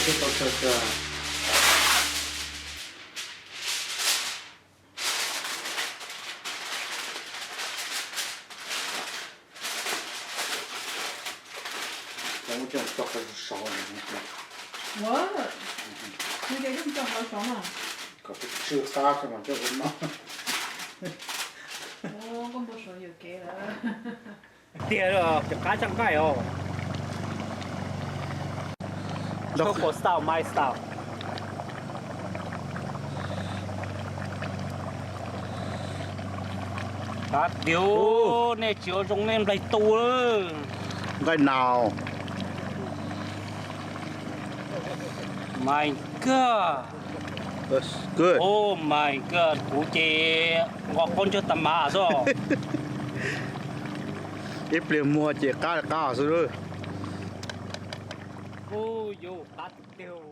Tau tsawg tsawg. Cov muab coj tso qhov saud. Ua, nws tias coj tso qhov saud no. Kom tsw qab xwb mas coj ua no. Koj npau suav yuam kev lawm. Tiag, cov qab txaj nqaij os. Local style, my style. Qab tiag, nej tsis ua zoo nej nplaig tu lawm. Nqaij nau. My God. Oh my God, kuv ces nqos qaub ncaug tas mas xwb. Ib pliag muag ces qab qab xwb lawm. Ub, yuav qab tiag tiag.